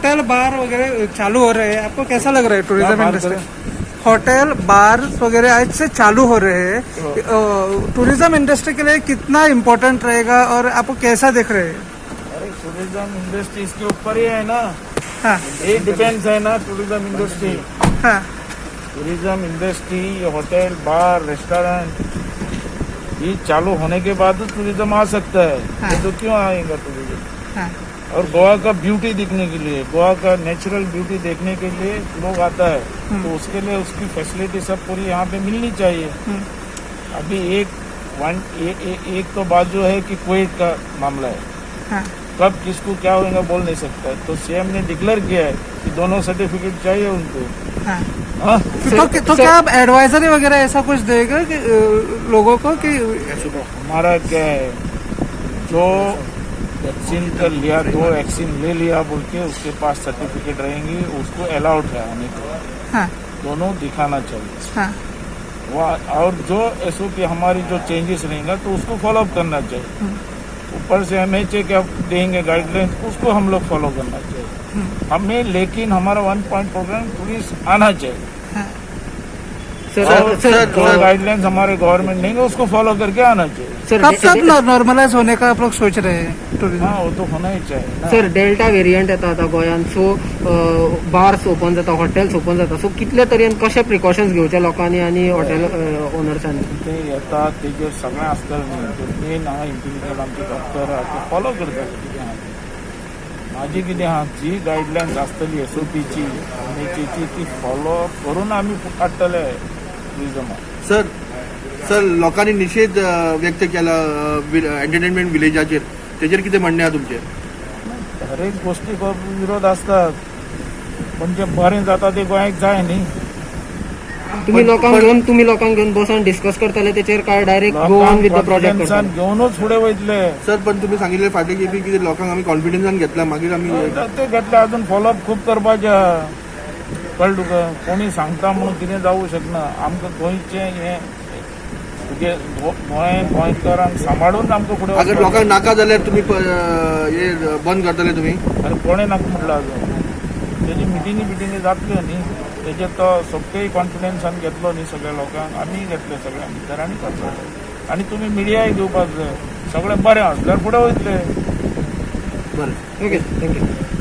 Hotel bar वगैरह चालू हो रहे हैं, आपको कैसा लग रहा है टूरिज्म क्या बात इंडस्ट्री? होटल बार वगैरह आज से चालू हो रहे हैं, टूरिज्म इंडस्ट्री के लिए कितना इम्पोर्टेंट रहेगा और आपको कैसा देख रहे हैं? अरे, टूरिज्म इंडस्ट्री इसके ऊपर ही है ना. ये डिपेंड्स है ना tourism industry. Tourism industry, hotel, bar, restaurant, ये चालू होने के बाद टूरिज्म आ सकता है. नहीं तो क्यों आएगा टूरिज्म? और गोवा का ब्यूटी देखने के लिए, गोवा का नेचुरल ब्यूटी देखने के लिए लोग आता है, तो उसके लिए उसकी फैसिलिटी सब पूरी यहाँ पे मिलनी चाहिए. अभी एक वन ए, ए, एक तो बात जो है कि कोविड का मामला है. कब किसको क्या होगा, बोल नहीं सकता है. तो सीएम ने डिक्लेयर किया है कि दोनों सर्टिफिकेट चाहिए उनको. हाँ. तो क्या आप एडवाइजरी वगैरह ऐसा कुछ देगा कि लोगों को कि हमारा क्या है, जो वैक्सीन कर लिया, दो वैक्सीन ले लिया बोल के उसके पास सर्टिफिकेट रहेंगी, उसको अलाउड है आने को. दोनों दिखाना चाहिए. वो और जो एसओपी हमारी जो चेंजेस रहेंगा, तो उसको फॉलो अप करना चाहिए. ऊपर से एम क्या देंगे गाइडलाइंस, उसको हम लोग फॉलो करना चाहिए हमें. लेकिन हमारा वन पॉइंट प्रोग्राम, टूरिस्ट आना चाहिए. सर, और सर, जो गाइडलाइंस हमारे गवर्नमेंट देंगे, उसको फॉलो करके आना चाहिए. सर, कब कब नॉर्मलाइज होने का आप लोग सोच रहे हैं टूरिज्म? हाँ, वो तो होना ही चाहिए ना. सर, डेल्टा वेरियंट येता आतां गोंयांत, सो बार्स ओपन जाता, हॉटेल्स ओपन जाता, सो कितले तरेन कशे प्रिकॉशन्स घेवचे लोकांनी आनी हॉटेल ओनर्सांनी? ते येतात तेजेर सगळें आसतलें न्ही. ते मेन हांगा इंटिग्रेटेड आमचे डॉक्टर आहा, ते फॉलो करताले. कितें आहा तें, म्हाजी कितें आहा, जी गायडलायन्स आसतली एसओपीची, एमएचएची, ती फॉलो करून आमी काडटले टुरिजमाक. सर, सर, लोकांनी निशेध व्यक्त केला एंटरटेनमेंट विलेजाचेर, तेजेर कितें म्हणणें आहा तुमचें? हरेक गोष्टीक विरोध असतात, पण जे बरें जाता ते गोंयाक जाय न्ही. तुम्ही लोकांक घेवन बसून डिस्कस करतले तेचेर काय direct go on with the project? कॉन्फिडन्सान घेवनूच फुडें वयतले. सर, पण तुमी सांगिल्लें फाटले खेपी कितें लोकांक आमी कॉन्फिडन्सान घेतला, मागीर आमी ते घेतले, अजून फॉलोअप खूब करपाचें आहा. कळ्ळें तुका? कोणी सांगता म्हणून कितें जावूं शकना. आमकां गोंयचें हें तुगे गोंय, गोंयकारांक सांबाळून आमकां फुडें अगर वचपाक. लोकांक नाका जाल्यार तुमी हे बंद करतले तुमी? आनी कोणें नाका म्हटलं अजून. तेजी मिटिंगी बिटिंगी जातल्यो न्ही, तेजेर तो सगळे कॉन्फिडन्सान घेतलो न्ही सगळ्या लोकांक, आमी घेतले सगळ्यां भितर आनी करतले. आनी तुमी मिडियाय घेवपाक जाय. सगळें बरें आसल्यार फुडें वयतले. बरें. Okay, thank you.